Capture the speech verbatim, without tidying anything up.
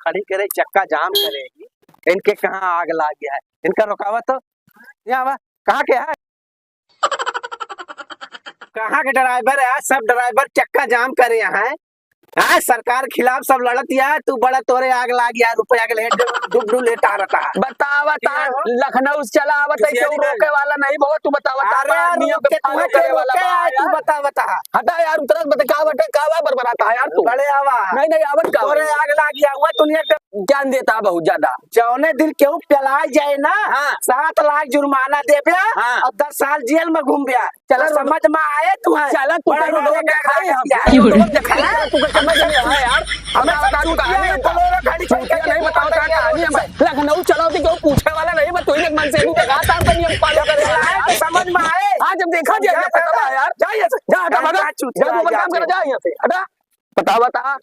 खड़ी करे, चक्का जाम करे ही। इनके कहाँ आग लाग गया है, इनका रुकावा तो। यहाँ आवा, कहाँ के है? कहाँ के ड्राइवर है? सब ड्राइवर चक्का जाम करे यहाँ है। हाँ, सरकार खिलाफ सब लड़त या, तू बड़ा तोरे आग लाग या, रुपया के लेट डुबडू लेट आ रहता है। बतावत ये है, हो? लखनऊ से चला आवत है, किसी क्यों अधिकारी रोके वाला नहीं बहुत, तू बतावत है, अरे यार, आदमियों के रुक के follow तुम्हें करे क्यों वाला रोके बा है, तू यार। बतावत है। हटा यार, उतरत बता का बटे, का बा बरबराता है यार तू। बड़े आवा। नहीं, नहीं, आवत का तोरे बा? आग लाग या, हुआ दुनिया के ज्ञान देता बहुत ज्यादा। जौने दिन केहू पेलाय जाए ना, हाँ। सात लाख जुर्माना देबे हाँ। और दस साल जेल में घूमबे। चला तो रो-, समझ में आए तू है। चला तू बड़ा तो रोड बड़ा दिखाई हम। बड़ा रोड दिखाई, तू समझ में आए यार। हमें बता, बता, तू कहानी चूतिया बता। बोलो रे, घड़ी चूतिया चल के नहीं बताओ, बता, कहानी हम। लखनऊ चलाओ तो क्यों पूछे वाला नहीं, मैं तू ही एक मन से नहीं देखा, तार पर नियम follow करे वाला चलाए यार। तो समझ में आए। हाँ, जब देखा जाए, जा, पता जा, यार। जा यहाँ से। जा, हटा, जा, भगा। जा, चूतिया जा, तू अपन जा, काम कर, जा। जा यहाँ से। हटा। बता, बता।